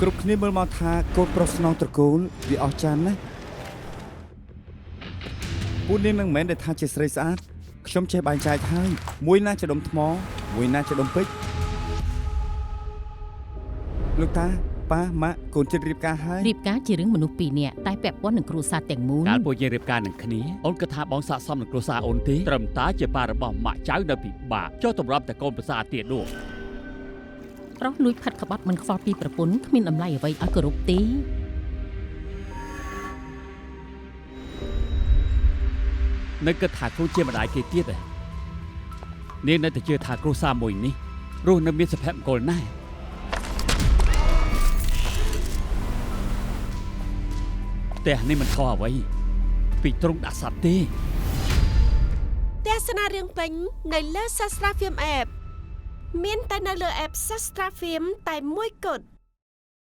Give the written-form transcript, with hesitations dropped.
គ្រប់គ្នាមើលមកថាកូនប្រុសស្នងត្រកូលវាអស្ចារ្យណាស់ពួកនាងនឹងមិនមែនដែលថាជាស្រីស្អាតខ្ញុំចេះបែងចែកហើយមួយណាជាដុំថ្មមួយណាជាដុំពេជ្រលោកតាប៉ាម៉ាក់កូនចិត្តរៀបការហើយ រៀបការជារឿងមនុស្សពីរនាក់តែពាក់ព័ន្ធនឹងគ្រួសារទាំងមូល កាលពួកយើងរៀបការនឹងគ្នាអូនគិតថាបងស័កសមនឹងគ្រួសារអូនទេត្រឹមតាជាប៉ារបស់ម៉ាក់ចៅនៅពិបាកចុះទម្រាំតែកូនប្រសាទៀតនោះ ប្រុសលួចផាត់ក្បត់មិនខ្វល់ពីប្រពន្ធគ្មានតម្លៃអ្វីឲ្យគោរពទេ នៅគិតថាខ្លួនជាម្ដាយគេទៀតហ៎នាងនៅតែជឿថាគ្រួសារមួយនេះរស់នៅមានសុភមង្គលណាស់ផ្ទះនេះមិនខុសអ្វីពីទ្រង់ដាក់សត្វទេ ទស្សនារឿងពេញនៅលើ Sastra Film App មានតែនៅលើ app Sastra Film តែមួយគត់។